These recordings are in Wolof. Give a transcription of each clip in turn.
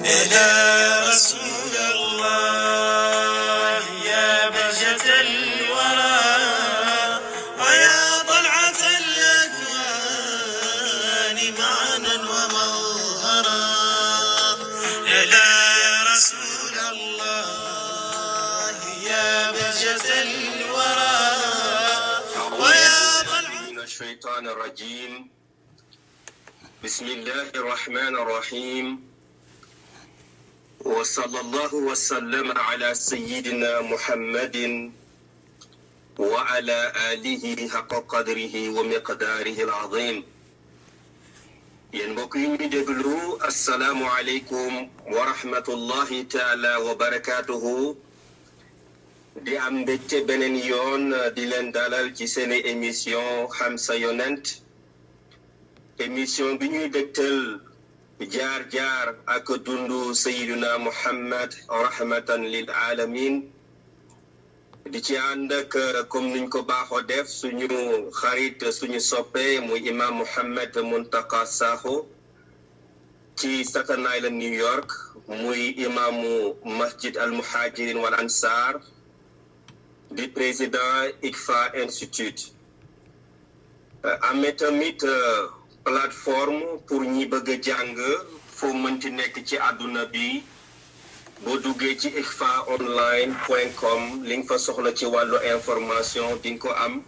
إلى رسول الله يا بهجة الورى ويا طلعة الأكوان معنا ومظهرا إلى رسول الله يا بهجة الورى ويا طلعة من الشيطان الرجيم بسم الله الرحمن الرحيم وصلى الله وسلم على سيدنا محمد وعلى آله حق قدره ومقداره العظيم ينبقي دغلو السلام عليكم ورحمة الله تعالى وبركاته di am mbégte beneen yoon di leen dalal ci seen émission xam sa yonent émission bi ñuy dégtal jaar-jaar ak dundu Sayyiduna Muhammad rahmatan lil alamin di ci ànd ak comme niñ ko baaxoo def suñu xarit suñu soppe muy imam Muhammad Muntaka Sakho ci Staten Island New York muy imaamu masjid al muhajirin wal ansar di président ICFA Institute amee tamit plateforme pour ñi bëgg a jàng foo mënti nekk ci àdduna bi boo duggee ci icfaonline.com li nga fa soxla ci wàllu information di nga ko am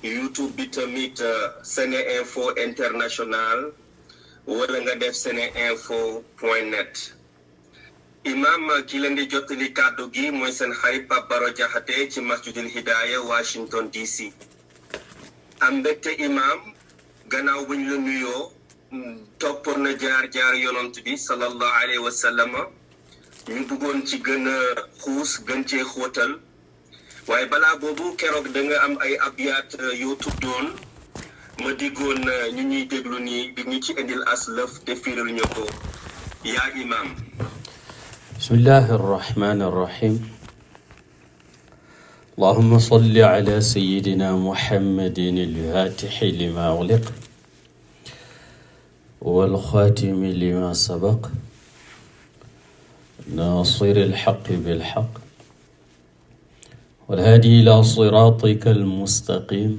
YouTube bi tamit Sene Info International wala nga def seneinfo.net imam ki leen di jottali kàddu gi mooy seen xarit Pape Baro Jaxate ci Masjidul Hidaya Washington DC am mbégte imam gannaaw buñ la nuyoo toppoon na jaar yonent bi sallallahu alayhi wa sallam ñu bëggoon ci gën a xuus gën cee xóotal waaye balaa boobu keroog da nga am ay abyaat yoo tuddoon ma diggoon ñu ñuy déglu nii di ñu ci indil aslëf te firil ñu ko yaa imam. bismillahi arrahmani arrahim allahumma salli ala sayyidina muhammadin al-fatixi lima ugliq wal xaatimi lima sabaq naasiri al-xaqqi bil-xaq wal haadi ila siraatika al-mustaqim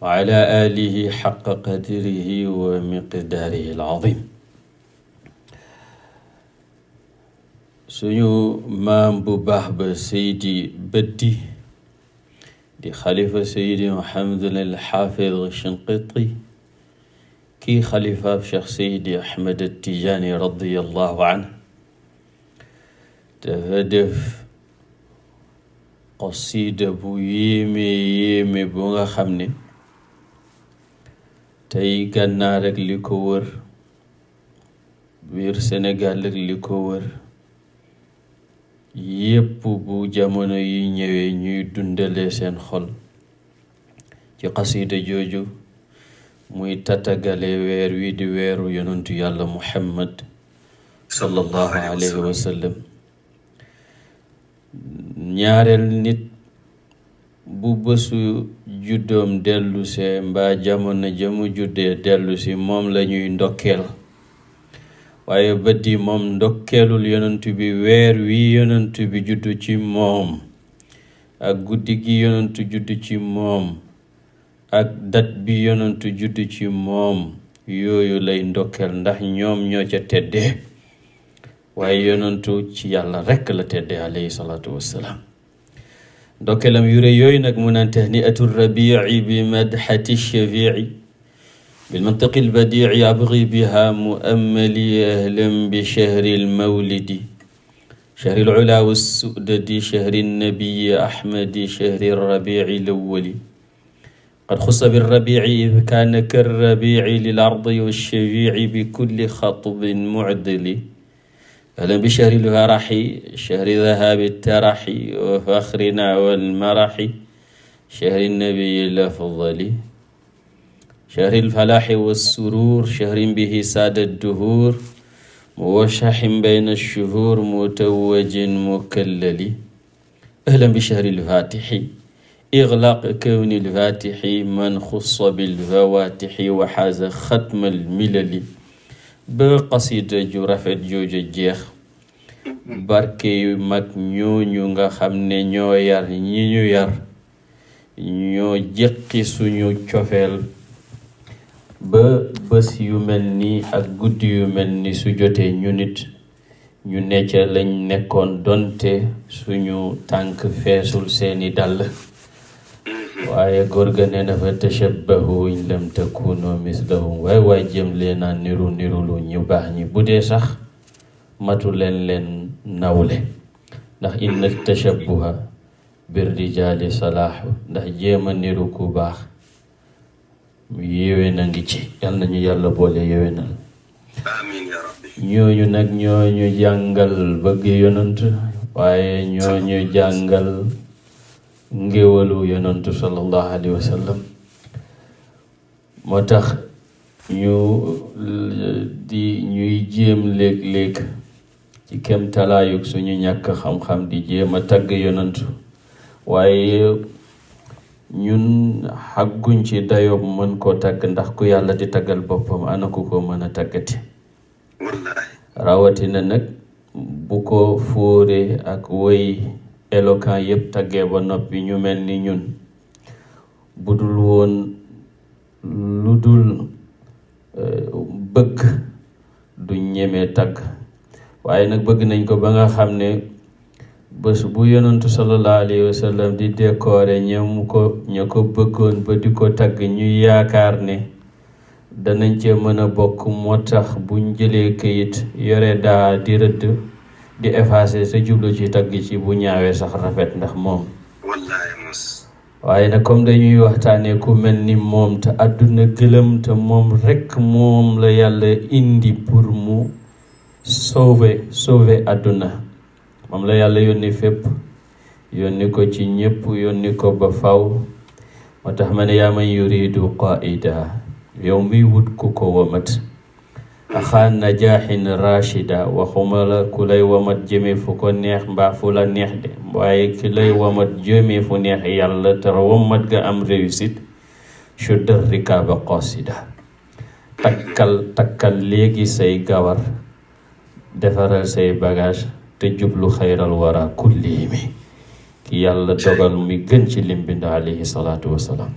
wa ala aalihi xaqqa qadrihi wa miqdaarihi al-aziim suñu maam bu baax ba Seydi Baddi di xalifa Seydi Muhammadul al-Xaafid Shinqiti kii xalifaab Cheikh Seydi Ahmed Tijaani radiyallahu anhu dafa def qasida bu yéeme bu nga xam ne tey Gànnaar ak li ko wër biir Sénégal ak li ko wër yépp bu jamono yi ñëwee ñuy dundale seen xol ci xasida jooju muy tatagale weer wi di weeru yonentu yàlla Muhammad sallallahu alayhi wa sallam ñaareel nit bu bésu juddoom dellusee mbaa jamono jamu juddee dellusi moom la ñuy ndokkeel waaye Baddi moom ndokkeelul yonent bi weer wi yonent bi juddu ci moom ak guddi gi yonent juddu ci moom ak dat bi yonent juddu ci moom yooyu lay ndokkeel ndax ñoom ñoo ca teddee waaye yonentu ci yàlla rekk la teddee alayhi salaatu wassalaam ndokkeelam yu rëy yooyu nag mu naan tahni'atu rabi'i bi madhati shafi'i بالمنطق البديع أبغي بها مؤملي أهلا بشهر المولد شهر العلا والسؤدد شهر النبي أحمد شهر الربيع الأول قد خص بالربيع إذ كان كالربيع للأرض والشفيع بكل خطب معدل أهلا بشهر الفرح شهر ذهاب الترح وفخرنا والمرح شهر النبي الأفضل شهر الفلاح والسرور شهر به ساد الدهور موشح بين الشهور متوج مكلل أهلا بشهر الفاتح إغلاق كون الفاتح من خص بالفواتح وحاز ختم الملل ba qasida ju rafet jooju jeex barke yu mag ñooñu nga xam ne ñoo yar ñi ñu yar ñoo jëqi suñu cofeel ba bés yu mel ni ak guddi yu mel ni su jotee ñu nit ñu necca lañ nekkoon donte suñu tànk feesul seeni dàll waaye góor ga nee na fa tashabbahu in lam takunu mislahum waay jëm leen a niru lu ñu baax ñi bu dee sax matu leen nawle ndax inna tashabbuha bir rijaali salaahu ndax jéem a niru ku baax yéwén a ngi ci yal nañu yàlla boole yéwénal amiin ya rabbi. ñooñu nag ñooñu jàngal bëgg yonant waaye ñooñu jàngal ngéwalu yonantu sallallahu alayhi wa sallam moo tax ñuy jéem léeg-léeg ci kem talaayug suñu ñàkk xam-xam di jéem a tagg yonantu waaye ñun xàgguñ ci dayoob mën koo tagg ndax ku yàlla di taggal boppam ana ku ko mën a taggati rawatina nag bu ko fóore ak woy éloquent yëpp taggee ba noppi ñu mel ni ñun bu dul woon lu dul bëgg du ñemee tagg waaye nag bëgg nañ ko ba nga xam ne bés bu yonantu sallallahu alayhi wa sallam di décorer ña ko bëggoon ba di ko tagg ñu yaakaar ne danañ cee mën a bokk moo tax buñ jëlee këyit yore daa di rëdd di effacer sa jublu ci tagg ci bu ñaawee sax rafet ndax moom waaye nag comme dañuy waxtaanee ku mel ni moom te àdduna gëlëm te moom rekk moom la yàlla indi pour mu sauver àdduna moom la yàlla yónni fépp yónni ko ci ñépp yónni ko ba faw moo tax ma ne yaa man yuridu qaida yow miy wut ku ko womat axaan najaaxin rachida waxuma la ku lay womat jëme fu ko neex mbaa fu la neex de waaye ki lay womat jëme fu neex yàlla te womat ga am réussite shuddar rikaaba qasida takkal léegi say gawar defaral say bagage te jublu xayral wara kullihimi ki yàlla dogal mi gën ci lim bind alayhi salaatu wassalaam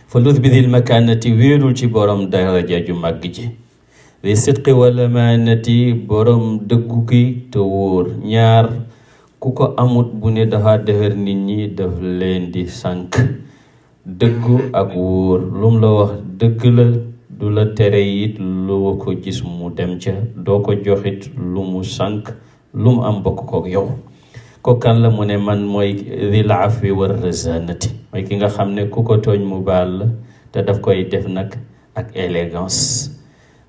fa lud bi dil makaanati wéerul ci borom daraja ju màgg ji li sidqi wala maanati borom dëggu gi te wóor ñaar ku ko amut bu ne dafa dëhër nit ñi daf leen di sànk dëggu ak wóor lum la wax dëgg la du la tere it loo ko gis mu dem ca doo ko joxit lu mu sànk lu mu am bokk kook yow ko kan la mu ne man mooy dil afwi war razanati mooy ki nga xam ne ku ko tooñ mu baal la te daf koy def nag ak élégance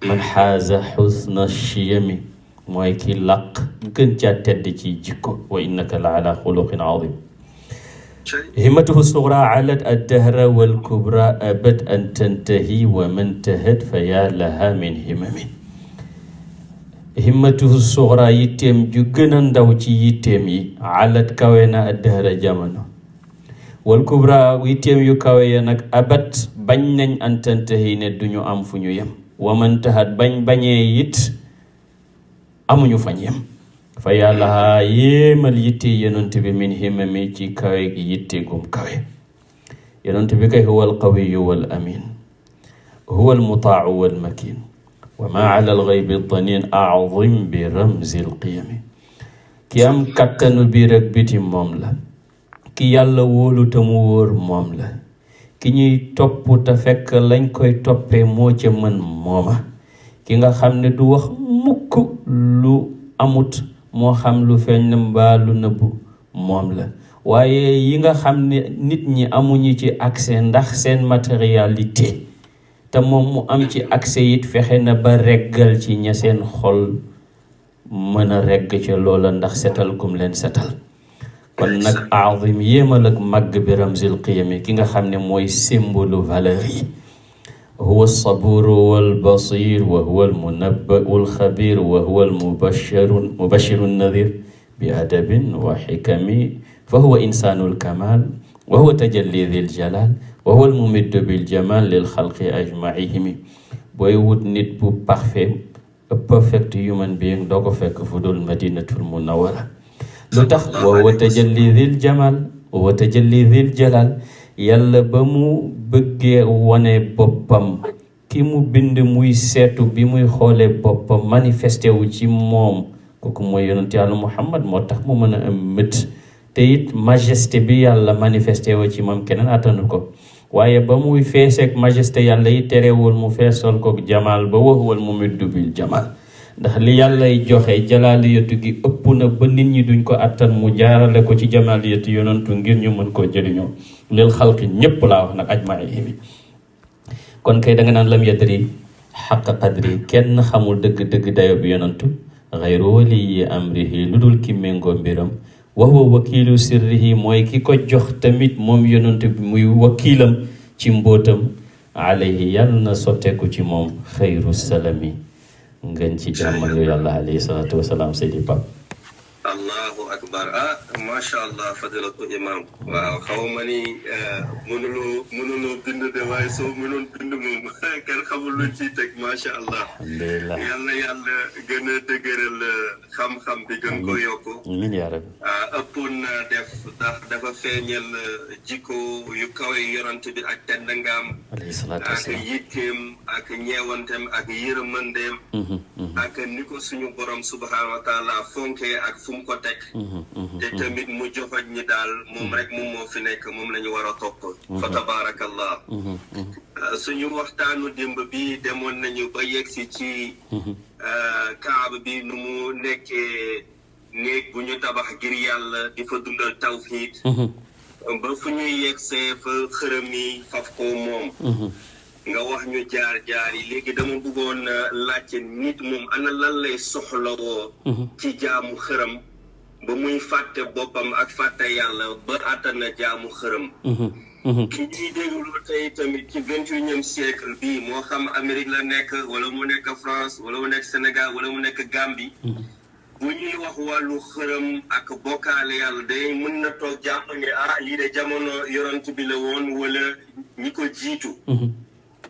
man xaaza xusna chiyami mooy ki laq gën caa tedd ci jikko wa innaka la ala xuluqin azim himmatuhu sugra alat addahra walkubra abad an tantahi wa man tahat fa yaa laha min himami himmatuhu sugra yitteem ju gën a ndaw ci yitteem yi alat kawe na addahra jamono walkubra yitteem yu kawe ya nag abat bañ nañ an tantahi ne duñu am fu ñu yem wa man tahat bañee it amuñu fañ yem fa yàlla haa yéemal yitte yonent bi min himami ci kawe gi yitte gum kawe yonent bi kay huwa alqawiyu wal amin huwa almutaau wal makin wa ma ala alghaybi danin a'zim bi ramzi alqiyami ki am kattanu biir ak biti moom la ki yàlla wóolu te mu wóor moom la ki ñuy topp te fekk lañ koy toppee moo ca mën mooma ki nga xam ne du wax mukk lu amut moo xam lu feeñ na mbaa lu nëbbu moom la waaye yi nga xam ne nit ñi amuñu ci accès ndax seen matérialité te moom mu am ci accès it fexe na ba reggal ci ña seen xol mën a regg ca loola ndax setal gum leen setal kon nag azim yéemal ak màgg bi ramzil qiyami ki nga xam ne mooy symbole valeur yi huwa saburu wal basir wa huwa al munabbau al xabir wa huwa al mubashiru nadir bi adabin wa xikami fa huwa insanu al kamal wa huwa tajalli dhil jalal wa huwa al mumiddu bil jamal lil xalqi ajmaihimi booy wut nit bu parfait a perfect human being doo ko fekk fu dul madinatul munawwara lu tax wa tajalli dhil jamal wa tajalli dhil jalal yàlla ba mu bëggee wane boppam ki mu bind muy seetu bi muy xoolee boppam manifesté wu ci moom kooku mooy yonent yàlla Muhammad moo tax mu mën a am mët te it majesté bi yàlla manifesté wu ci moom keneen attanu ko waaye ba muy feeseek majesté yàlla yi terewul mu feesal ko jamal ba waxuwal mu middu bil jamal ndax li yàllay joxe jalaaliyatu gi ëpp na ba nit ñi duñ ko attan mu jaarale ko ci jamaaliyatu yonantu ngir ñu mën koo jëriñoo lil xalqi ñépp laa wax nag ajmaihim kon kay da nga naan lam yadri xaqa qadri kenn xamul dëgg-dëgg dayo bi yonantu xayru waliyi amrihi lu dul ki méngoo mbiram wa huwa wakiilu sirrihi mooy ki ko jox tamit moom yonantu bi muy wakiilam ci mbóotam alayhi yàlla na sotteeku ci moom xayru salami ngeen ci jàmmal yàlla alayhi salaatu wasalaam Seydi Pape allahu akbar macha allah fadilatu imam waaw xaw ma ni mënuloo bind de waaye soo mënoon bind moom kenn xamul luñ ciy teg macha allah alhamdulillah yàlla gën a dëgëral xam-xam bi gën ko yokku amiin yaa rabbi ëppoon na def ndax dafa feeñal jikko yu kawe yonent bi ak teddangaam alayhi salaatu ak wasalaam yitteem ak ñeewantem ak yërëmandeem ak ni ko suñu borom subhanahu wa taala fonkee ak fu mu ko teg te tamit mu joxoj ñi daal moom rek moom moo fi nekk moom la ñu war a topp fa tabarakallah suñu waxtaanu démb bi demoon nañu ba yegsi ci kaaba bi nu mu nekkee néeg bu ñu tabax ngir yàlla di fa dundal tawxiid ba fu ñuy yegsee fa xërëm yi faf ko moom nga wax ñu jaar-jaar yi léegi dama bëggoon laajte nit moom ana lan lay soxlawoo ci jaamu xërëm ba muy fàtte boppam ak fàtte yàlla ba àttana jaamu xërëm ki ñuy déglu tey tamit ci 21e siècle bi moo xam Amérique la nekk wala mu nekk France wala mu nekk Sénégal wala mu nekk Gambie bu ñuy wax wàllu xërëm ak bokkaale yàlla day mën na toog jàpp ne lii de jamono yonent bi la woon wala ñi ko jiitu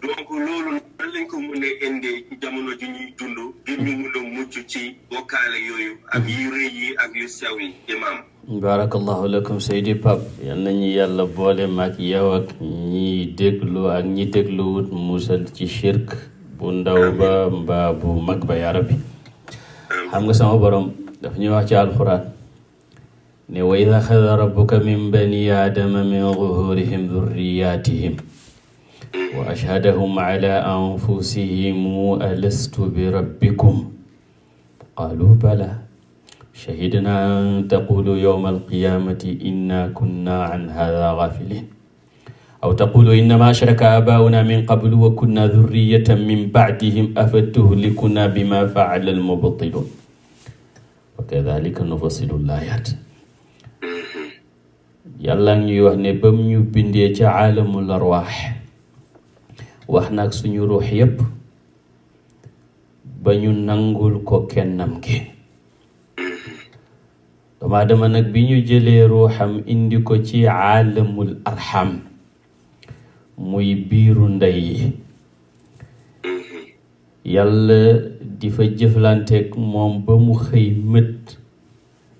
donc loolu nan lañ ko mën a indee ci jamono ji ñuy dund ngir ñu mën a mucc ci bokkaale yooyu ak yu rëy yi ak yu sew yi imam barakallahu lakum Seydi Pape yal nañu yàlla boole maag yow ak ñi déglu ak ñi dégluwut musal ci shirk bu ndaw ba mbaa bu mag ba yaa rabbi xam nga sama borom daf ñuy wax ci alxuraan ne wa id axada rabbuka min bani aadama min zuhurihim dhurriyatihim wa ashhadahum ala anfusihim alastu bi rabbikum qaalu bala shahidna an taqulu yawma alqiyamati inna kunna an hadha ghafilin aw taqulu innama ashraka abauna min qablu wa kunna dhurriyatan min ba'dihim afatuhlikuna bima fa'ala almubtilun wa kadhalika nufassilu al-ayat yàlla ñuy wax ne bam ñu bindee ca aalamul arwaax wax nag suñu ruux yépp ba ñu nangul ko kennam gi doomu aadama nag bi ñu jëlee ruuxam indi ko ci aalamul arham muy biiru ndey yi yàlla di fa jëflanteeg moom ba mu xëy mët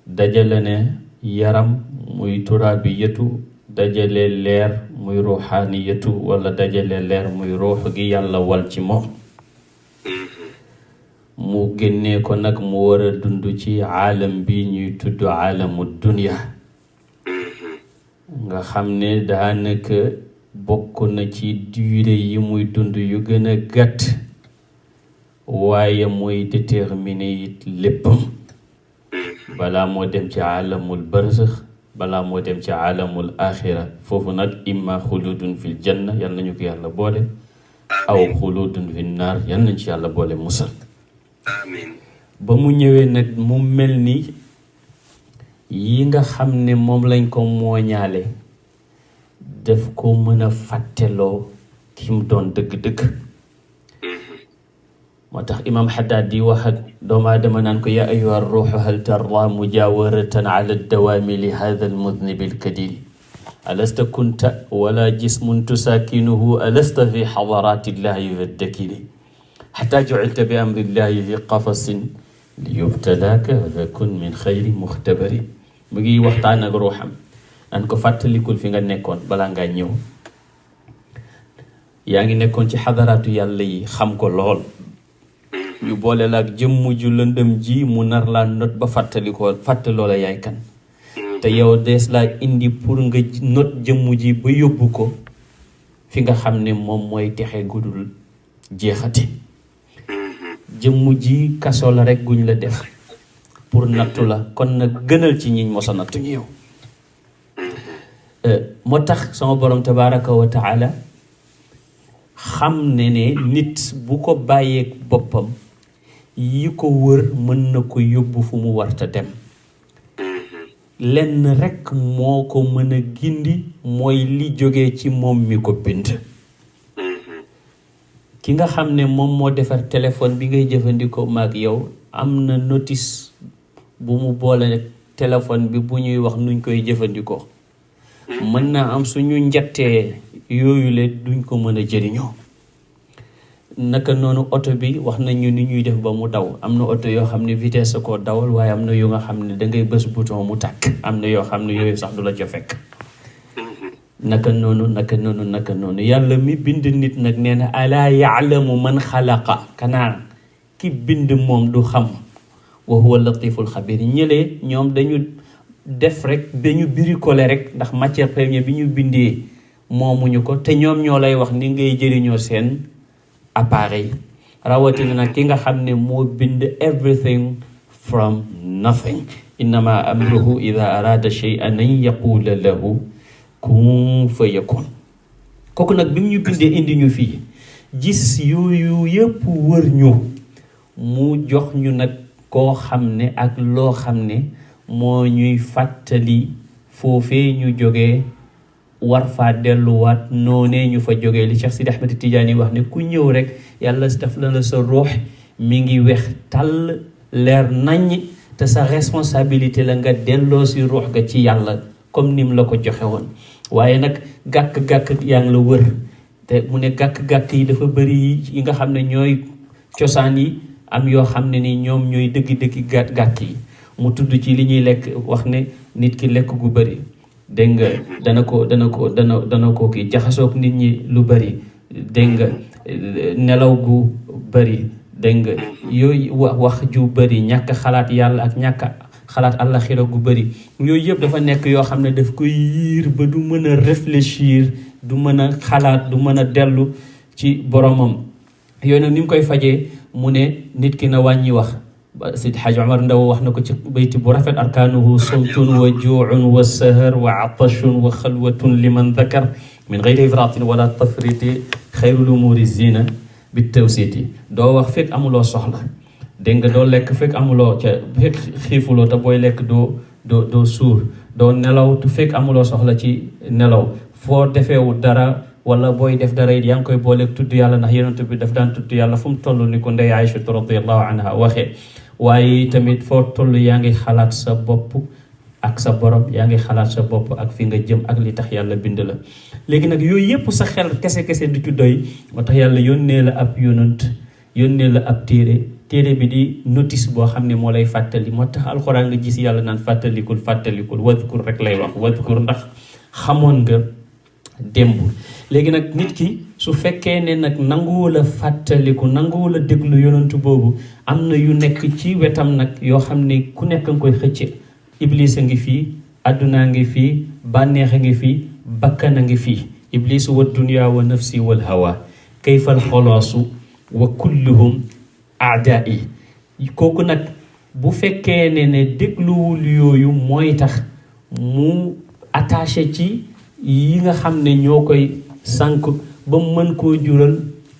dajale ne yaram muy turaabi yetu dajale leer muy ruuxaani yetu wala dajale leer muy ruux gi yàlla wal ci moom mu génnee ko nag mu war a dund ci aalam bi ñuy tudd aalamu dunya nga xam ne daanaka bokk na ci durée yi muy dund yu gën a gàtt waaye mooy déterminer it léppam balaa moo dem ci aalamul barzax balaa moo dem ci aalamul axira foofu nag imma xuludun fil janna yal nañu ko yàlla boole aw xuludun fil naar yal nañu ci yàlla boole musal amiin ba mu ñëwee nag mu mel ni yi nga xam ne moom lañ ko mooñaale daf ko mën a fàtteloo ki mu doon dëgg-dëgg moo tax imam Haddad di wax ak doomu aadama naan ko yaa ayyuha ruuxu hal tarda mujawaratan ala dawaami li hada almudnibi alkadiri alasta kunta wala jismun tusakinuhu alasta fi xadarati llahi waddakiri xataa jucilta bi amrillahi fi qafasin li yubtalaaka fakun min xayri muxtabari. mu ngi waxtaan ak ruuxam naan ko fàttalikul fi nga nekkoon balaa ngaa ñëw. yaa ngi nekkoon ci xadaraatu yàlla yi xam ko lool, ñu boole la ak jëmm ju lëndëm ji mu nar laa not ba fàtte loola yaay kan. te yow dees laa indi pour nga not jëmm ji ba yóbbu ko fi nga xam ne moom mooy texe gudul jeexati. jëmm ji kaso la rek guñ la def pour nattu la, kon nag gënal ci ñiñ mosa nattu ñu yow. moo tax sama borom tabaraka wa taala xam ne nit bu ko bàyyeek boppam yi ko wër mën na ko yóbbu fu mu warta dem. lenn rekk moo ko mën a gindi mooy li jóge ci moom mi ko bind. ki nga xam ne moom moo defar téléphone bi ngay jëfandikoo maag yow am na notice bu mu boole téléphone bi bu ñuy wax nuñ koy jëfandikoo. mën naa am suñu njattee yooyu le duñ ko mën a jëriñoo. naka noonu oto bi wax nañu ni ñuy def ba mu daw. am na oto yoo xam ne vitesse koo dawal, waaye am na yu nga xam ne dangay bës bouton mu tàkk. am na yoo xam ne yooyu sax du la ca fekk. naka noonu yàlla mi bind nit nag nee na alaa yaalamu man xalaqa, kanaa ki bind moom du xam. wa huwa latiful xabir. ñëlee ñoom dañu def rek dañu bricoler rek ndax matière première bi ñu bindee moomuñu ko, te ñoom ñoo lay wax ni ngay jëriñoo seen appareil. rawatina nag ki nga xam ne moo bind everything from nothing. innama amruhu ida arada shay'an an yaqula lahu kun fa yakun. kooku nag bi mu ñu bindee indi ñu fii gis yooyu yëpp wër ñu, mu jox ñu nag koo xam ne ak loo xam ne moo ñuy fàttali foofee ñu jógee war faa delluwaat noonee ñu fa jógee. li Cheikh Sidi Ahmed Tidiane wax ne ku ñëw rek yàlla def la sa ruux mi ngi weex tàll leer naññ, te sa responsabilité la nga delloo si ruux ga ci yàlla comme nim la ko joxe woon. waaye nag gàkk-gàkk yaa ngi la wër, te mu ne gàkk-gàkk yi dafa bëri yi nga xam ne ñooy cosaan yi, am yoo xam ne ni ñoom ñooy dëgg-dëgg gàkk yi. mu tudd ci li ñuy lekk wax ne nit ki lekk gu bëri, dégg nga dana ko kii jaxasoog nit ñi lu bëri, dégg nga nelaw gu bëri, dégg nga yooyu wax ju bëri, ñàkk xalaat yàlla ak ñàkk xalaat àllaxira gu bëri. yooyu yëpp dafa nekk yoo xam ne daf koy yiir ba du mën a réfléchir, du mën a xalaat, du mën a dellu ci boromam. yooyu nag ni mu koy fajee mu ne nit ki na wàññi wax. Seydi Hadj Omar Ndaw wax na ko ci bayti bu rafet: arkaanuhu sawtun wa juucun wa sahar wa atashun wa xalwatun liman dakar min gayri ifratin wala tafriti xayrul umuri zina bi tawsiti. doo wax fekk amuloo soxla, dégg nga doo lekk fekk amuloo ca fekk xiifuloo te booy lekk doo suur, doo nelaw te fekk amuloo soxla ci nelaw, foo defeewu dara wala booy def dara it yaa ngi koy booleeg tudd yàlla, ndax yonent bi daf daan tudd yàlla fu mu toll ni ko ndey Aïchatu radiyallahu anha waxee. waaye tamit foo toll yaa ngi xalaat sa bopp ak sa borom, yaa ngi xalaat sa bopp ak fi nga jëm ak li tax yàlla bind la. léegi nag yooyu yëpp sa xel kese du ci doy, moo tax yàlla yónnee la ab yonent, yónnee la ab téere bi di notice boo xam ne moo lay fàttali. moo tax alxuraan nga gis yàlla naan fàttalikul wadkur rek lay wax, wadkur ndax xamoon nga démb. léegi nag nit ki su fekkee ne nag nanguwul a fàttaliku, nanguwul a déglu yonantu boobu, am na yu nekk ci wetam nag yoo xam ne ku nekk nga koy xëcce. iblis a ngi fii, addunaa ngi fii, bànneex a ngi fii, bakkan a ngi fii. iblis wa dunya wa nafsi wal hawa kayfal xoloosu wa kulluhum aadaa'i. kooku nag bu fekkee ne dégluwul yooyu mooy tax mu attaché ci yi nga xam ne ñoo koy sànk ba mën koo jural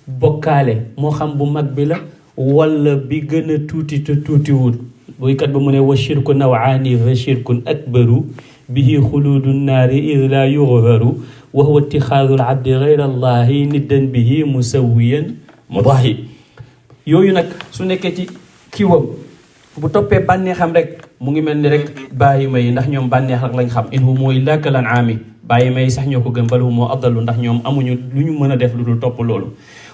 bokkaale, moo xam bu mag bi la wala bi gën a tuuti te tuutiwul. boykat ba mu ne wa shirku nawaani fa shirkun akbaru bihi xuluudu naari id laa yuxfaru wa huwa itixaadul abdi gayra allahi niddan bihi musawiyan mudahi. yooyu nag su nekkee ci kiiwam bu toppee bànneexam rek mu ngi mel ni rek bàyyi ma yi, ndax ñoom bànneex rek lañ xam. in hum illaa kal an'aami, bàyyi ma yi sax ñoo ko gën, bal hum adallu, ndax ñoom amuñu lu ñu mën a def lu dul topp loolu.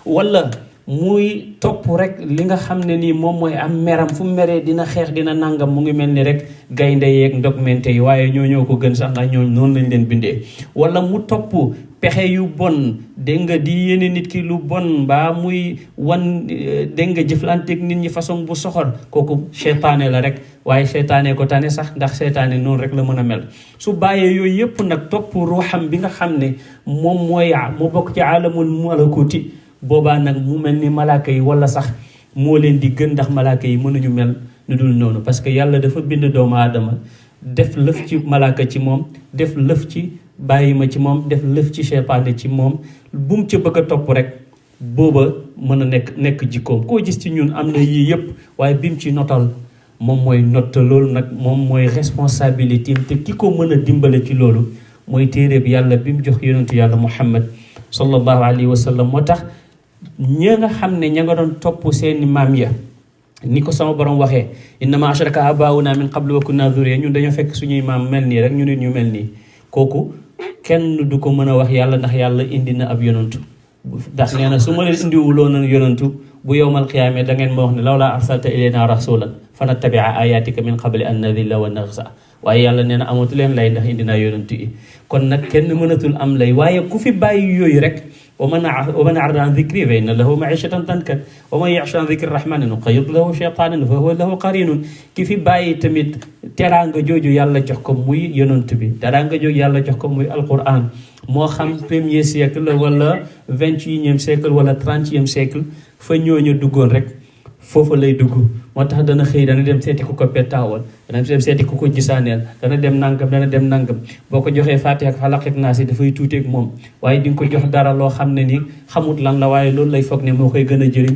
wala muy topp rek li nga xam ne nii moom mooy am meram fu meree dina xeex dina nangam mu ngi mel ni rek gaynde yeeg ndogmente yi waaye ñoo ko gën sax ndax ñoo noonu lañ leen bindee. wala mu topp pexe yu bon dégg nga di yéene nit ki lu bon mbaa muy wan dégg nga jëflanteeg nit ñi façon bu soxor kooku seytaane la rek waaye seytaane ko tane sax ndax seytaane noonu rek la mën a mel. su bàyyee yooyu yëpp nag topp ruuxam bi nga xam ne moom mooy mu bokk ci alamul malakuti boobaa nag mu mel ni malaaka yi wala sax moo leen di gën ndax malaaka yi mënuñu mel nu dul noonu parce que yàlla dafa bind doomu aadama def lëf ci malaaka ci moom def lëf ci bàyyi ma ci moom def lëf ci seytaane ci moom bu mu ca bëgg a topp rek booba mën a nekk jikkoom. koo gis ci ñun am na yii yëpp waaye bi mu ci notal moom mooy not loolu nag moom mooy responsabilité te ki ko mën a dimbale ci loolu mooy téere bi yàlla bi mu jox yonentu yàlla Muhammad sallallahu alayhi wa sallam. moo tax ña nga xam ne ña nga doon topp seeni maam ya ni ko sama borom waxee innama ashraka abauna min qablu wa kunna dhurriya ñun dañoo fekk suñuy maam mel nii rek ñu nit ñu mel nii kooku kenn du ko mën a wax yàlla ndax yàlla indi na ab yonantu ndax nee na su ma leen indiwuloon na yonantu bu yowmal qiyaama da ngeen ma wax ne lawlaa arsalta ilayna rasulan fanattabi'a ayatika min qabli an nadilla wa naxsa waaye yàlla nee na amatu leen lay ndax indi naa yonantu yi kon nag kenn mënatul am lay waaye ku fi bàyyi yooyu rek wa man a'rada an dhikri fa inna lahu ma'ishatan dankan wa man ya'shu an dhikri rahmani nuqayyid lahu shaytanan fa huwa lahu qarinun ki fi bàyyi tamit teraanga jooju yàlla jox ko muy yonent bi teraanga jooju yàlla jox ko muy alquran moo xam premier siècle wala 21e siècle wala 30e siècle fa ñooñu duggoon rek foofu lay dugg moo tax dana xëy dana dem seeti ku ko pettaawal dana dem seeti ku ko gisaaneel dana dem nangam boo ko joxee Faatiha ak Falaq ak Naas dafay tuuteeg moom waaye di nga ko jox dara loo xam ne ni xamut lan la waaye loolu lay foog ne moo koy gën a jëriñ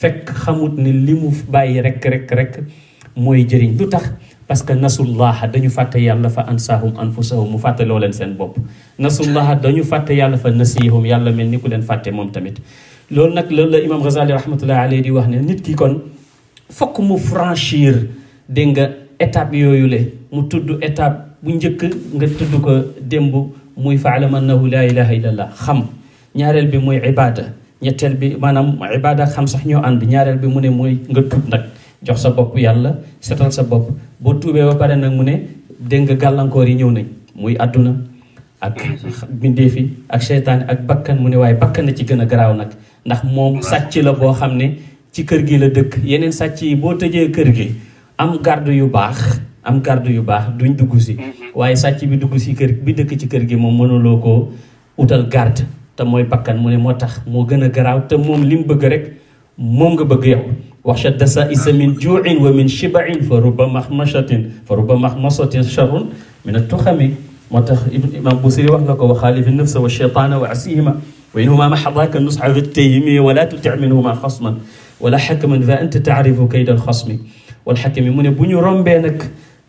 fekk xamut ne li mu bàyyi rek mooy jëriñ. lu tax parce que nasullaha dañu fàtte yàlla fa ansaahum anfusahum mu fàtte loo leen seen bopp. nasullaha dañu fàtte yàlla fa nasiyahum yàlla mel ni ku leen fàtte moom tamit. loolu la imam Ghazali rahmatullahi alayhi di wax ne nit ki kon fokk mu franchir dégg nga étape yooyu le mu tudd étape bu njëkk nga tudd ko démb muy fa'lam annahu la ilaha illallah xam. ñaareel bi mooy ibada ñetteel bi maanaam ibada xam sax ñoo ànd ñaareel bi mu ne mooy nga tuub nag jox sa bopp yàlla setal sa bopp boo tuubee ba pare nag mu ne dégg nga gàllankoor yi ñëw nañ muy àdduna ak bindeef yi ak seytaane ak bakkan mu ne waaye bakkan na ci gën a garaaw nag ndax moom sàcc la boo xam ne ci kër gi la dëkk yeneen sàcc yi boo tëjee kër gi am garde yu baax duñ dugg si waaye sàcc bi dugg si kër bi dëkk ci kër gi moom mënuloo koo utal garde te mooy bakkan mu ne moo tax moo gën a garaaw te moom li mu bëgg rek moom nga bëgg yow waxsha dasaisa min juuin wa min shibain fa ruba mahmasatin sharrun min at-tuxami moo tax imam Busiri wax na ko wa xaalifi nafsa wa shaytaana wa asihima wa inhuma maxadaaka nusxa fi tayimi wala tuti minhuma xasman wala xakaman fa anta taarifu kayda alxasmi wal xakami mu ne bu ñu rombee nag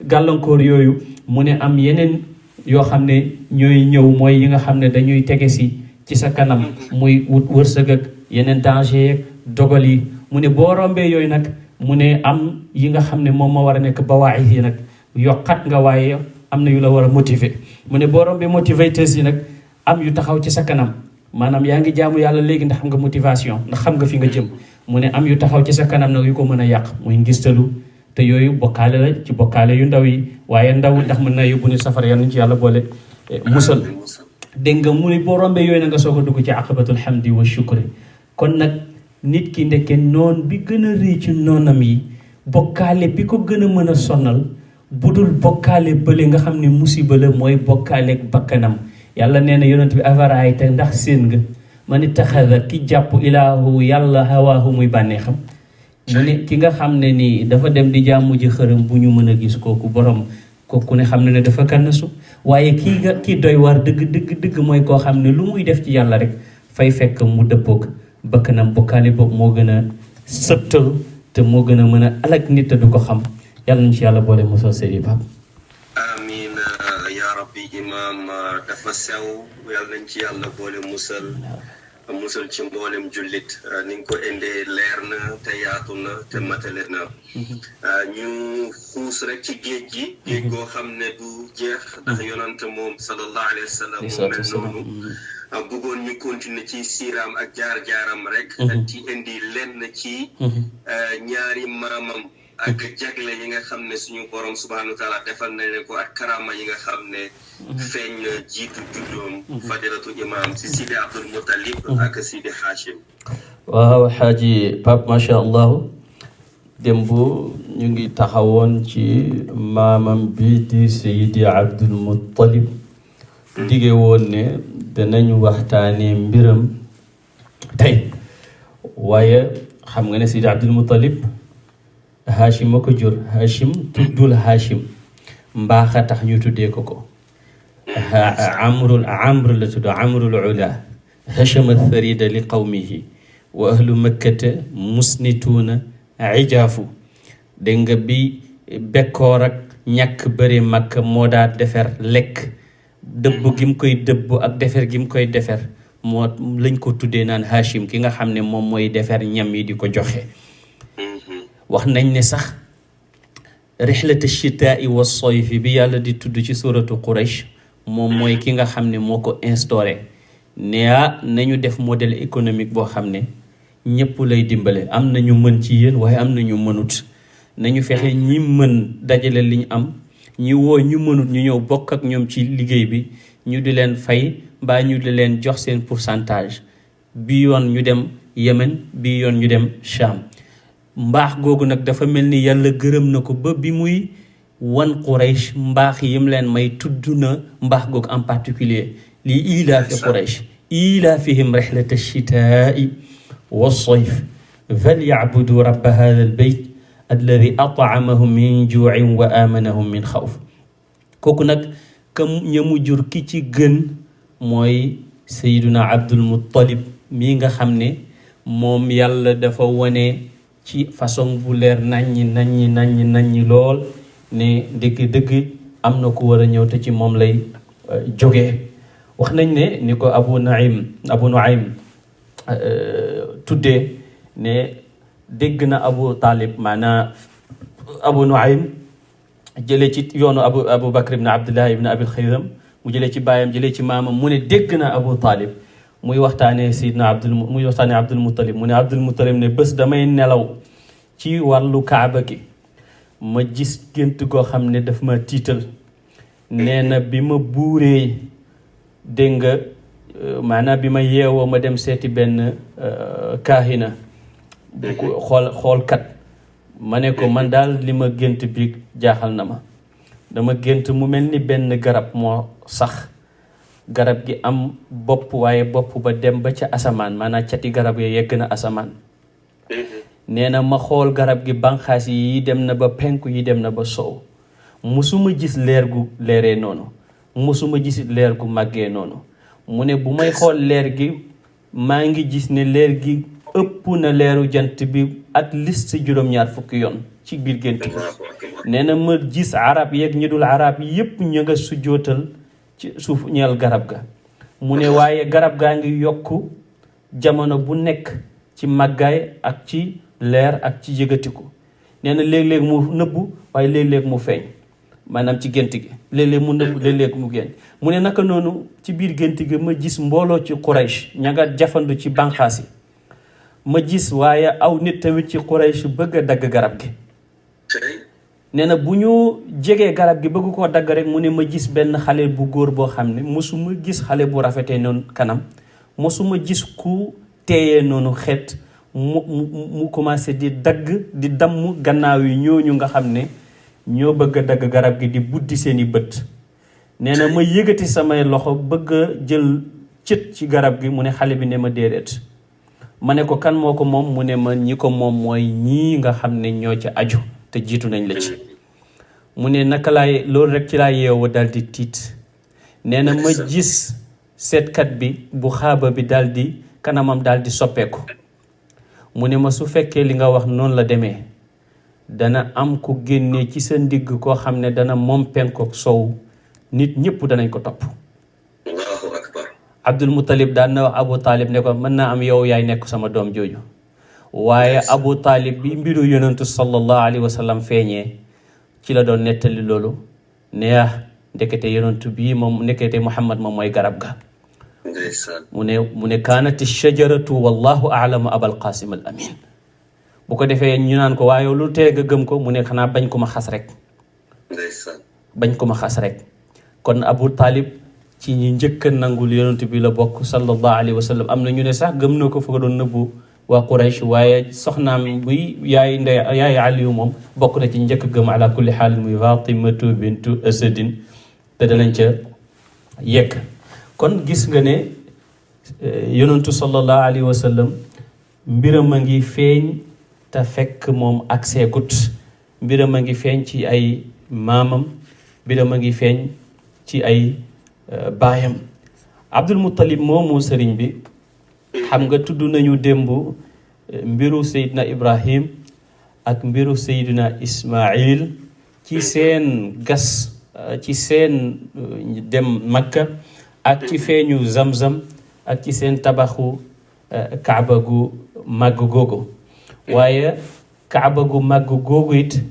gàllankoor yooyu mu ne am yeneen yoo xam ne ñooy ñëw mooy yi nga xam ne dañuy tege si ci sa kanam muy wut wërsëg ak yeneen danger yeeg dogal yi mu ne boo rombee yooyu nag mu ne am yi nga xam ne moom moo war a nekk bawaayis yi nag yokkat nga waaye am na yu la war a motiver mu ne boo rombee motivateurs yi nag am yu taxaw ci sa kanam maanaam yaa ngi jaamu yàlla léegi ndax xam nga motivation ndax xam nga fi nga jëm mu ne am yu taxaw ci sa kanam nag yu ko mën a yàq muy ngistalu te yooyu bokkaale la ci bokkaale yu ndaw yi waaye ndaw ndax mën na yóbbu ni safara yal nañ ci yàlla boole musal dégg nga mu ne boo rombee yooyu na nga soog a dugg ci aqabatul hamdi wa shukri kon nag nit ki ndekke noon bi gën a rëy ci noonam yi bokkaale bi ko gën a mën a sonal budul bokkaale bële nga xam ne musiba la mooy bokkaaleeg bakkanam yàlla nee na yonent bi avaraayta ndax seen nga man ittaxada ki jàpp ilaahu yàlla hawaahu muy bànneexam mu ne ki nga xam ne nii dafa dem di jaamu ji xërëm bu ñu mën a gis kooku borom kooku ne xam ne dafa kannasu waaye kii doy waar dëgg mooy koo xam ne lu muy def ci yàlla rek fay fekk mu dëppoog bakkanam bokkaale boobu moo gën a sëttal te moo gën a mën a alak nit te du ko xam yàlla nañ ci yàlla boole mosoo sëriñ Pape. amiin yaa rabbi imaam dafa sew yàlla nañ ci yàlla boole musal ci mboolem jullit ni nga ko indee leer na te yaatu na te matale na ñu xuus rek ci géej goo xam ne du jeex ndax yonante moom sallallahu alayhi wa sallam moo mel noonu bëggoon ñu continuer ci siiraam ak jaar-jaaram rek ci indi lenn ci ñaari maamam ak jagle yi nga xam ne suñu borom subhanahu wa taala defal na leen ko ak karama yi nga xam ne feeñ na jiitu juddoom fadilatu imam si Sidi Abdul Muttalib ak Sidi Hachim. waaw xaaji Pape macha allah démb ñu ngi taxawoon ci maamam bi di Sidi Abdul Muttalib dige woon ne danañu waxtaanee mbiram tey waaye xam nga ne Sidi Abdul Muttalib Hachim ma ko jur Hachim tuddul Hachim mbaaxa tax ñu tuddee ko amr la tudd amrul ula hachama tharida li qawmihi wa ahlu makkata musnituuna ijaafu dégg nga bi bekkoor ak ñàkk bëri makka moo daa defer lekk dëbb gi mu koy dëbb ak defer gi mu koy defer moo lañ ko tuddee naan Hachim ki nga xam ne moom mooy defer ñam yi di ko joxe wax nañ ne sax rixlata chitaai wa soyfi bi yàlla di tudd ci suratu Quraysh moom mooy ki nga xam ne moo ko instauré ne nañu def modèle économique boo xam ne ñëpp lay dimbale am na ñu mën ci yéen waaye am na ñu mënut nañu fexe ñi mën dajale li ñu am ñi woo ñu mënut ñu ñëw bokk ak ñoom ci liggéey bi ñu di leen fay mbaa ñu di leen jox seen pourcentage bi yoon ñu dem Yemen bi yoon ñu dem Cham mbaax googu nag dafa mel ni yàlla gërëm na ko ba bi muy wan Quraysh mbaax yim leen may tudd na mbaax googu en particulier lii ilaafi Quraysh ilaafihim rihlata shitaai wa sayf falyacbudu rabba hada albayt alladi at'amahum min juuin wa amanahum min xawf kooku nag kam ñamu jur ki ci gën mooy Seyduna Abdul Muttalib mii nga xam ne moom yàlla dafa wane ci façon bu leer naññi lool ne dëgg am na ku war a ñëw te ci moom lay jógee wax nañ ne ni ko Abu Nuaym tuddee ne dégg na Abu Talib maanaam Abu Nuaym jëlee ci yoonu Abu Bakr ibn Abdullah ibn Abil Khayram mu jëlee ci baayam jëlee ci maamam mu ne dégg na Abu Talib muy waxtaanee Abdul Muttalib mu ne Abdul Muttalib ne bés damay nelaw ci wàllu kaaba gi ma gis gént goo xam ne daf ma tiital nee na bi ma buuree dégg nga maanaam bi ma yeewoo ma dem seeti benn kaahina bu ko xoolkat ma ne ko man daal li ma gént bi jaaxal na ma dama gént mu mel ni benn garab moo sax garab gi am bopp waaye bopp ba dem ba ca asamaan maanaam cati garab ya yegg na asamaan nee na ma xool garab gi banqaas yi dem na ba penku yi dem na ba sow musuma gis leer gu leeree noonu musuma gis leer gu màggee noonu mu ne bu may xool leer gi maa ngi gis ne leer gi ëpp na leeru jant bi at least juróom-ñaar fukki yoon ci biir gént gi nee na ma gis arab yeeg ñi dul arab yépp ñu nga sujjootal ci suuf ñeel garab ga mu ne waaye garab gaa ngi yokk jamono bu nekk ci màggaay ak ci leer ak ci yëgatiku nee na léeg-léeg mu nëbbu waaye léeg-léeg mu feeñ maanaam ci gént gi léeg-léeg mu nëbbu léeg-léeg mu génn mu ne naka noonu ci biir gént gi ma gis mbooloo ci Quraysh ña nga jafandu ci banqaas yi ma gis waaye aw nit tamit ci Quraysh bëgg a dagg garab gi nee na bu ñu jegee garab gi bëgg koo dagg rek mu ne ma gis benn xale bu góor boo xam ne mosuma gis xale bu rafetee noonu kanam mosuma gis ku teeyee noonu xeet mu commencé di dagg di damm gannaaw yi ñooñu nga xam ne ñoo bëgg a dagg garab gi di buddi seeni bët nee na ma yëgati samay loxo bëgg a jël cët ci garab gi mu ne xale bi ne ma déedéet ma ne ko kan moo ko moom mu ne ma ñi ko moom mooy ñii nga xam ne ñoo ci aju te jiitu nañ la ci mu ne naka laay loolu rek ci laa yeewu daal di tiit nee na ma gis seetkat bi bu xaaba bi daal di kanamam daal di soppeeku mu ne ma su fekkee li nga wax noonu la demee dana am ku génnee ci sa ndigg koo xam ne dana moom penkook sow nit ñëpp danañ ko topp. Allahu akbar. Abdul Muttalib daan na wax Abu Talib ne ko mën naa am yow yaay nekk sama doom jooju waaye Abu Talib bi mbiru yonentu sallallahu alayhi wa sallam feeñee ci la doon nettali loolu ne ndekete yonentu bii moom ndekete Muhammad moom mooy garab ga mu ne kaanati shajaratu wallahu aalamu abal qasim al amin. bu ko defee ñu naan ko waaye lu tee nga gëm ko mu ne xanaa bañ ko ma xas rek. bañ ko ma xas rek. kon Abu Talib ci ñi njëkk a nangul yonent bi la bokk sallallahu alayhi wa sallam. am na ñu ne sax gëm na ko fa ko doon nëbbu waa Quraysh, waaye soxnaam buy yaay Aliyu moom bokk na ci njëkk a gëm ala kulli xaal muy Fatimatu bintu Asadin, te danañ ca yegg. kon gis nga ne yonentu sallallahu alayhi wa sallam mbiram a ngi feeñ te fekk moom ak seegut. mbiram a ngi feeñ ci ay maamam, mbiram a ngi feeñ ci ay baayam. Abdul Muttalib moomu sëriñ bi xam nga tudd nañu démb mbiru Seydina Ibrahim ak mbiru Seydina Ismail ci seen gas, ci seen dem Makka, ak ci feeñu Zamzam, ak ci seen tabaxu Kaaba gu màgg googu. waaye Kaaba gu màgg googu it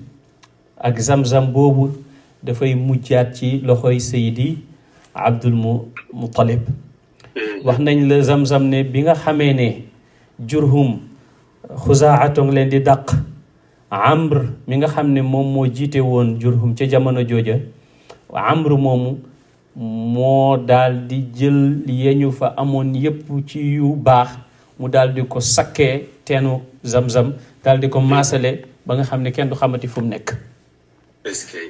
ak Zamzam boobu dafay mujjaat ci loxoy Seydi Abdul Muttalib. wax nañ la Zamzam ne bi nga xamee ne Jurhum Xuzaatong leen di dàq, Amr mi nga xam ne moom moo jiite woon Jurhum ca jamono jooja, Amr moomu moo daal di jël yeñu fa amoon yépp ci yu baax, mu daal di ko sakkee teenu Zamzam, daal di ko maasale ba nga xam ne kenn du xamati fu mu nekk.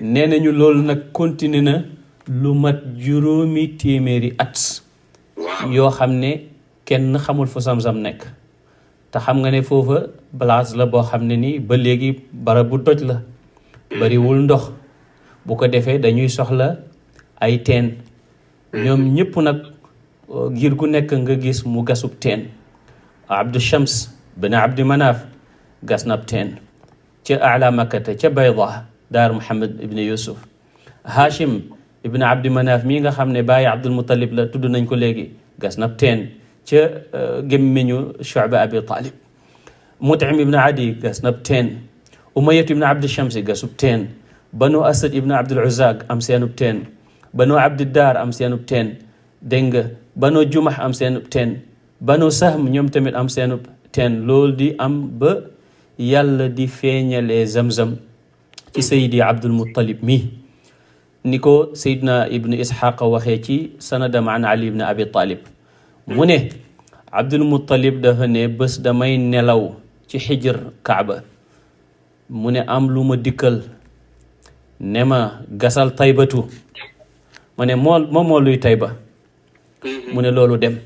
nee nañu loolu nag continué na lu mat 7 téeméeri at yoo xam ne kenn xamul fu Zamzam nekk. te xam nga ne foofa place la boo xam ne ni ba léegi barabu doj la, bariwul ndox. bu ko defee dañuy soxla ay teen. ñoom ñëpp nag giir gu nekk nga gis mu gasub teen. Abdu Shams bin Abdi Manaf gas nab teen ca ala Makkata ca Bayda daar Muhammad ibn Yusuf. Hashim ibn Abdi Manaf mii nga xam ne bàyyi Abdul Muttalib la, tudd nañ ko léegi, gas nab teen ca gémmiñu Shu'ba Abi Talib. Mut'im ibn Adi gas nab teen. Umayyat ibn Abdi Shams gasub teen. Banu Asad ibn Abdul Uzza am seenub teen. Banu Abdiddar am seenub teen. dégg nga Banu Jumah am seenub teen. Banu Sahm ñoom tamit am seenub teen. loolu di am ba yàlla di feeñalee Zamzam ci Seydi Abdul Muttalib mi, ni ko Seydina Ibn Ishaq waxee ci sanadam an Ali ibn Abi Talib. mu ne Abdul Muttalib dafa ne bés damay nelaw ci xijr Kaaba, mu ne am lu ma dikkal ne ma gasal taybatu. ma ne moo luy tayba. mu ne loolu dem.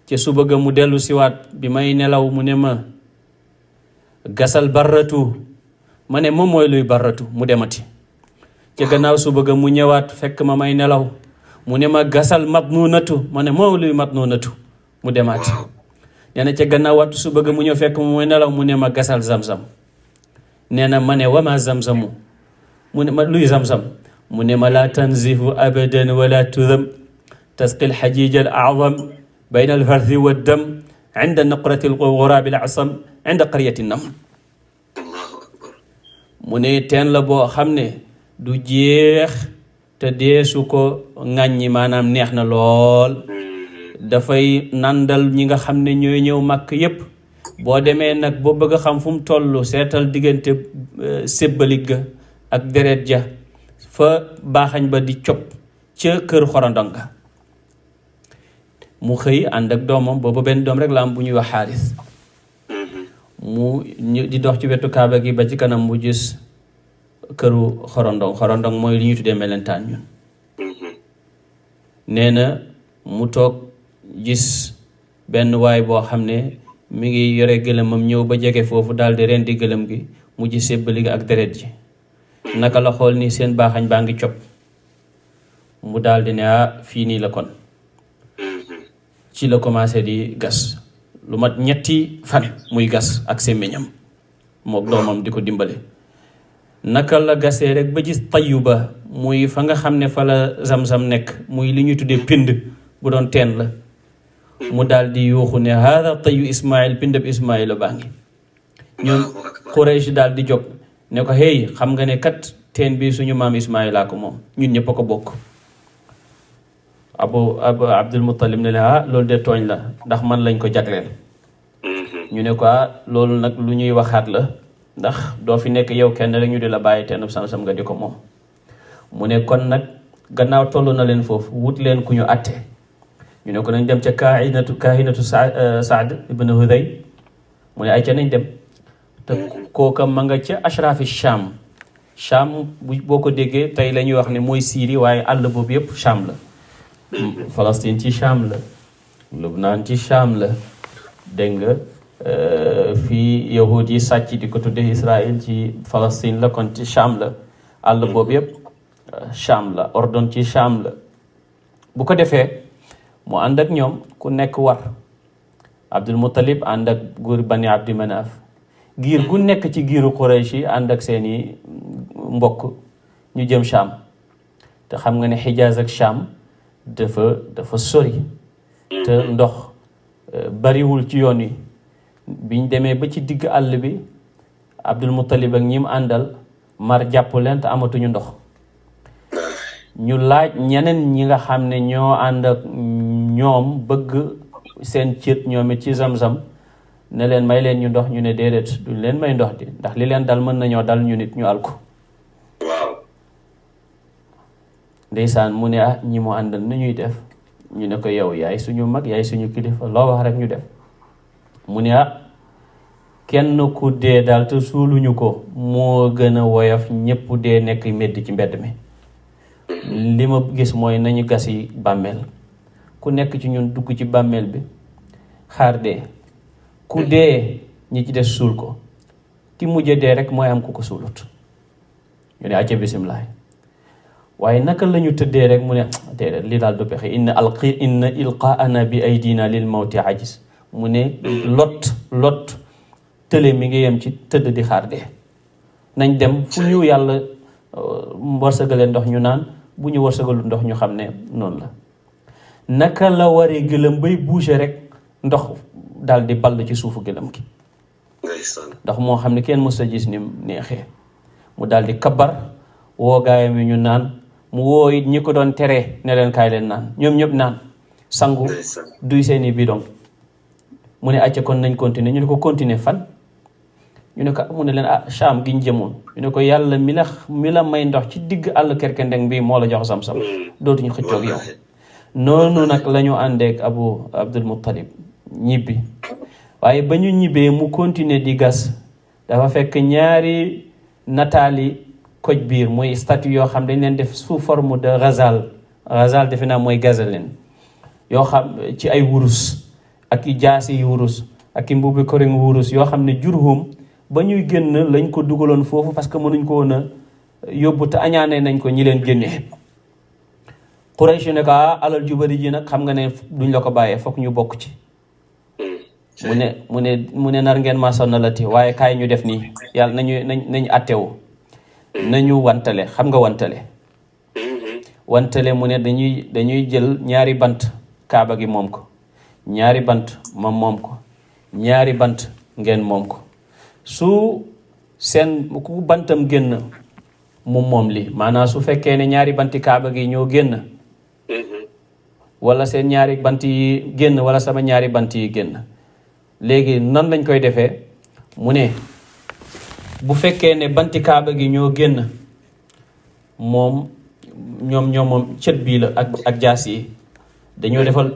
ci suba ga mu dellu siwaat bi may nelaw mu ne ma gasal barratu. ma ne moom mooy luy barratu, mu demati. ci gannaaw suba ga mu ñëwaat fekk ma may nelaw mu ne ma gasal matnunatu. ma ne moom luy matnunatu, mu demaati. nee na ca gannaaw wattu suba ga mu ñëw fekk ma may nelaw mu ne ma gasal Zamzam. nee na ma ne wama Zamzamu, mu ne ma luy Zamzam. mu ne ma laa tanzifu abadan wala tudam tasqi alxajij al azam bayna alfarthi waddam inda naqrati alghurab al asam inda qaryati nam. mu ne teen la boo xam ne du jeex te deesu ko ŋàññi, maanaam neex na lool. dafay nandal ñi nga xam ne ñooy ñëw màkk yépp. boo demee nag boo bëgg a xam fu mu toll seetal diggante sébbalik ga ak deret ja fa baaxañ ba di cop ca kër xorondong ga. mu xëy ànd ak doomam, boobu benn doom rek la am bu ñuy wax Xaaris. mu di dox ci wetu kaaba gi ba ci kanam mu gis këru xorondong mooy li ñuy tuddee melentaan ñun. nee na mu toog gis benn waay boo xam ne mi ngi yore gëlëmam ñëw ba jege foofu daal di rendi gëlëm gi. mu gis sébbali gi ak deret ji, naka la xool ni seen baaxañ baa ngi cop. mu daal di ne fii nii la kon. ci la commencé di gas lu mat 3 fan muy gas ak semmiñam mook doomam di ko dimbale. naka la gasee rek ba gis Tayyuba, muy fa nga xam ne fa la Zamzam nekk, muy li ñuy tuddee pind bu doon teen la. mu daal di yuuxu ne haada tayyu Ismaïl, pindab Ismaïla baa ngi. ñoom Quraysh daal di jóg ne ko hey, xam nga ne kat teen bi suñu maam Ismaïla ko moom, ñun ñëpp a ko bokk. Abdul Muttalib ne leen loolu de tooñ la ndax man lañ ko jagleel. ñu ne ko loolu nag lu ñuy waxaat la ndax doo fi nekk yow kenn rek ñu di la bàyyi teen sam nga di ko moom. mu ne kon nag gannaaw toll na leen foofu wut leen ku ñu atte ñu ne ko nañ dem ca kaahinatu Saad ibn Hudayy mu ne ay ca nañ dem te kooka ma nga ca ashrafi Cham boo ko déggee tey la ñuy wax ne mooy Syrie waaye àll boobu yëpp Cham la. Palestine ci Cham la, Lubnaan ci Cham la, dégg nga fii yahud yi sàcc di ko tudde Israël ci Palestine la, kon ci Cham la. àll boobu yëpp Cham la, Ordon ci Cham la. bu ko defee mu ànd ak ñoom ku nekk war. Abdul Muttalib ànd ak góor Bani Abdi Manaf, giir gu nekk ci giiru Quraysh yi ànd ak seeni mbokk ñu jëm Cham. te xam nga ne Xijaaz ak Cham dafa sori te ndox bariwul ci yoon wi. biñ demee ba ci digg àll bi Abdul Muttalib ak ñi mu àndal mar jàpp leen te amatuñu ndox. ñu laaj ñeneen ñi nga xam ne ñoo ànd ak ñoom bëgg seen cët ñoom it ci Zamzam ne leen may leen ñu ndox ñu ne déedéet duñ leen may ndox di ndax li leen dal mën nañoo dal ñu nit ñu alko. ndeysaan mu ne ñi mu àndal nu ñuy def ñu ne ko yow yaay suñu mag yaay suñu kilifa loo wax rek ñu def. mu ne kenn ku dee daal te suuluñu ko moo gën a woyof ñépp dee nekk medd ci mbedd mi. li ma gis mooy nañu gas yi bàmmeel ku nekk ci ñun dugg ci bàmmeel bi xaar dee ku dee ñi ci des suul ko ki mujj dee rek mooy am ku ko suulut. ñu ne acca bisimilah. waaye naka la ñu tëddee rek mu ne déedéet lii daal du pexe inna ilqaana bi aydina lil mawti ajis. mu ne lot tële mi ngi yem ci tëdd di xaar dee. nañ dem fu ñu yàlla wërsëgalee ndox ñu naan bu ñu wërsëgalu ndox ñu xam ne noonu la. naka la waree gëlëm bay bouger rek ndox daal di ball ci suufu gëlëm gi. ndox moo xam ne kenn mës a gis ni neexee. mu daal di kabar woo gaayam yi ñu naan mu woo it ñi ko doon teree ne leen kaay leen naan ñoom ñëpp naan sangu duy seeni bidon. mu ne acca kon nañ continuer ñu ne ko continuer fan. ñu ne ko mu ne leen Cham gi ñu jëmoon ñu ne ko yàlla mi la may ndox ci digg àll kerkendeng bi moo la jox Zamzam dootuñu xëccoog yow. noonu nag la ñu àndeek Abdul Muttalib ñibbi. waaye ba ñu ñibbee mu continuer di gas dafa fekk ñaari nataali koj biir mooy statue yoo xam dañ leen def sous forme de ghazal defe naa mooy gazaline yoo xam ci ay wurus ak i jaasi yu wurus ak i mbubbi koring wurus yoo xam ne Jurhum ba ñuy génn lañ ko dugaloon foofu parce que mënuñ ko woon a yóbbu te añaanee nañ ko ñi leen génnee. Quraysh ne ko alal ju bari ji nag xam nga ne duñ la ko bàyyee foog ñu bokk ci. mu ne nar ngeen ma sonnalati waaye kaay ñu def nii yàlla nañu attewu nañu wantale xam nga wantale mu ne dañuy jël ñaari bant kaaba gi moom ko ñaari bant moom ko ñaari bant ngeen moom ko su seen ku bantam génn moom li maanaam su fekkee ne ñaari banti kaaba gi ñoo génn wala seen ñaari bant yi génn wala sama ñaari bant yi génn léegi nan lañ koy defee mu ne bu fekkee ne banti kaaba gi ñoo génn moom cët bii la ak jaas yi dañoo defal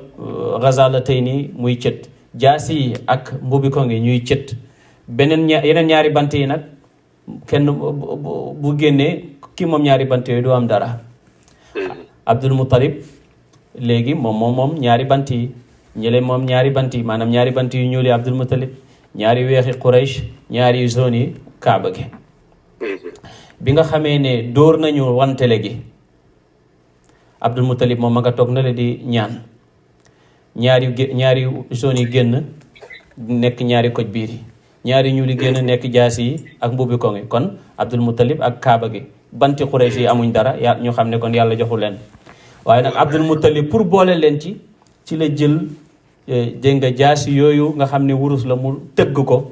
ghazala tey nii muy cët jaas yi ak mbubi ko ngi ñuy cët yeneen ñaari bant yi nag kenn bu génnee ki moom ñaari bant yooyu du am dara. Abdul Muttalib léegi moom ñaari bant yi ñële moom ñaari bant yi maanaam ñaari bant yu ñuuli Abdul Muttalib ñaari weexi Quraysh ñaari zone yi kaaba gi. bi nga xamee ne dóor nañu wantele gi Abdul Muttalib moom ma nga toog na la di ñaan ñaari zone yi génn nekk ñaari koj biir yi ñaari ñuuli génn nekk jaasi yi ak mbubbi ko ngi kon Abdul Muttalib ak kaaba gi banti Quraysh yi amuñ dara ñu xam ne kon yàlla joxu leen. waaye nag Abdul Muttalib pour boole leen ci la jël dégg nga jaasi yooyu nga xam ne wurus la mu tëgg ko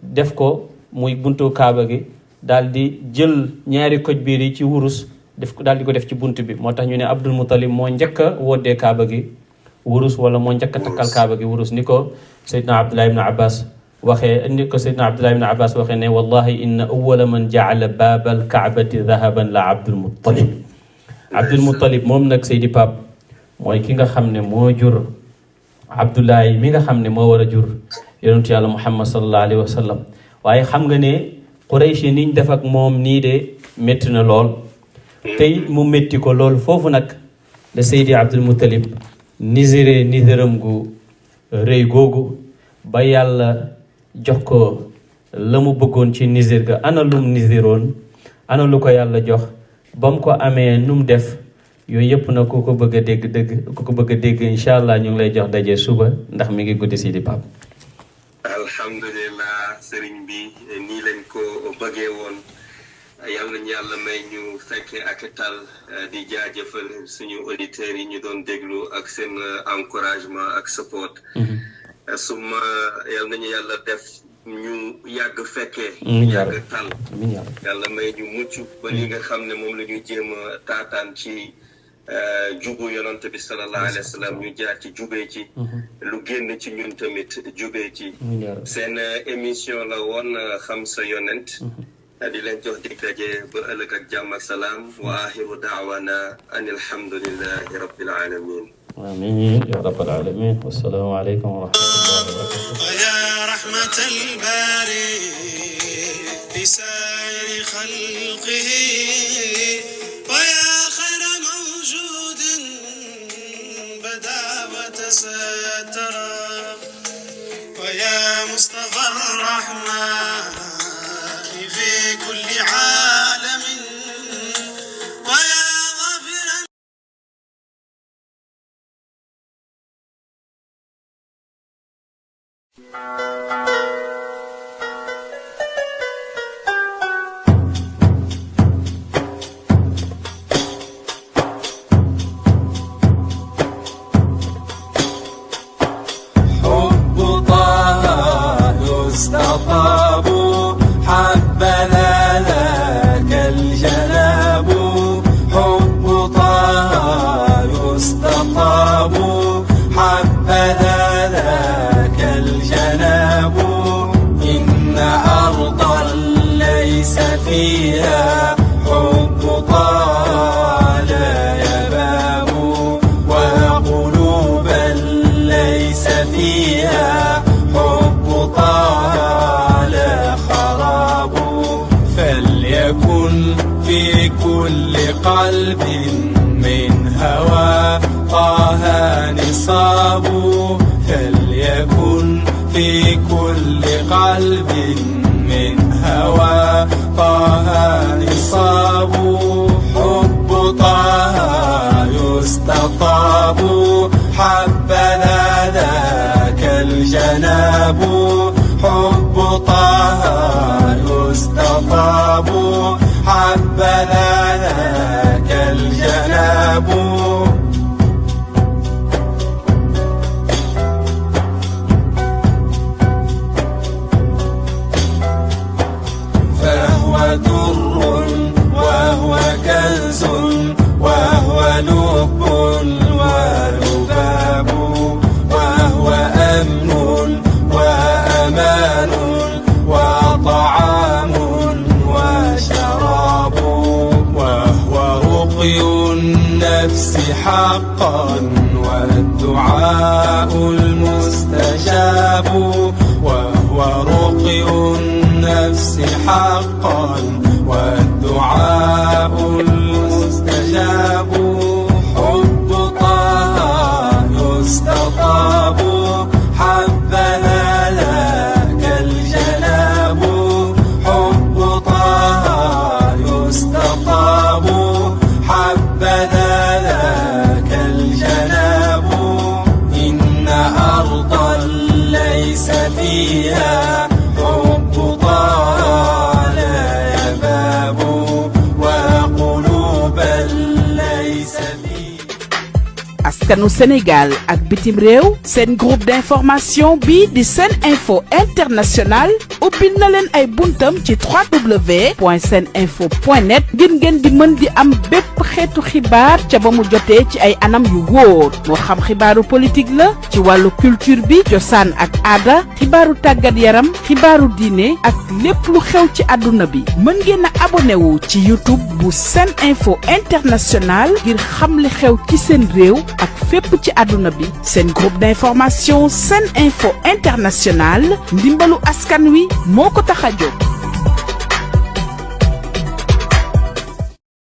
def ko muy buntu kaaba gi daal di jël ñaari koj biir yi ci wurus daal di ko def ci bunt bi. moo tax ñu ne Abdul Muttalib moo njëkk a woddee kaaba gi wurus, wala moo njëkk a takkal kaaba gi wurus, ni ko Seydina Abdullah ibn Abbas waxee ne wallahi inna awwala man jaala baabal kaabati dahaban la Abdul Muttalib. Abdul Muttalib moom nag Seydi Pape mooy ki nga xam ne moo jur Abdullahi mi nga xam ne moo war a jur yonentu yàlla Muhammad sallallahu alayhi wa sallam. waaye xam nga ne Quraysh niñ def ak moom nii de métti na lool, tey mu métti ko lool. foofu nag la Seydi Abdul Muttalib niséram gu rëy googu ba yàlla jox ko la mu bëggoon ci nisir ga. ana lum nisiroon, ana lu ko yàlla jox ba mu ko amee nu mu def, yooyu yëpp nag ku ko bëgg a dégg incha allah ñu ngi lay jox daje suba ndax mi ngi guddi Seydi Pape. alhamdulilah sëriñ bi nii lañ ko bëggee woon. yal nañu yàlla may ñu fekkee ak tal di jaajëfal suñu auditeurs yi ñu doon déglu ak seen encouragement ak support. suma yal nañu yàlla def ñu yàgg fekkee. yàgg tal. yàlla may ñu mucc ba li nga xam ne moom la ñu jéem a taataan ci jubu yonante bi sallallahu alayhi wa sallam ñu jaar ci jubee ci. lu génn ci ñun tamit jubee ci. seen émission la woon xam sa yonent. di leen jox dig daje ba ëllëg ak jàmm ak salaam wa axiru daawana an alhamdulillahi rabbil alamin. amiin ya rabbal alamin. wassalaamu aleykum wa rahmatullahi wa barakatuh. ya rahmatal baari li saa'iri xalqihi wa ya xayra mawjuudin badaa wa tasattara wa ya Mustafa ar-Rahmaan في كل عالم ويا غافرا حب طه يستطاب حبذا لك الجناب حب طه يستطاب حبذا لك الجناب إن أرضا ليس فيها حب طه لا يباب وقلوبا ليس فيها حب طه لا خراب فليكن في كل قلب من هوى طه نصاب فليكن في كل قلب من هوى طه نصاب حب طه يستطاب حبذا ذاك الجناب حب طه يستطاب حبذا ذاك الجناب فهو در وهو كنز وهو لب ولباب وهو أمن وأمان وطعام وشراب وهو رقي النفس حقا والدعاء المستجاب وهو رقي النفس حقا والدعاء المستجاب حب طه يستطاب حبذا لك الجناب حب طه يستطاب حبذا لك الجناب إن أرضا ليس فيها حب طه لا يباب وقلوبا ليس askanu Sénégal ak bitim réew seen groupe d'information bi di Sen Info International ubbil na leen ay buntam ci www.seninfo.net ngir ngeen di mën di am bépp xeetu xibaar ca ba mu jotee ci ay anam yu wóor moo xam xibaaru politique la ci wàllu culture bi cosaan ak aada xibaaru tàggat yaram xibaaru diine ak lépp lu xew ci àdduna bi mën ngeen a abonné wu ci YouTube bu Sen Info International ngir xam li xew ci seen réew ak fépp ci àdduna bi seen groupe d'information Sen Info International ndimbalu askan wi moo ko tax a jóg.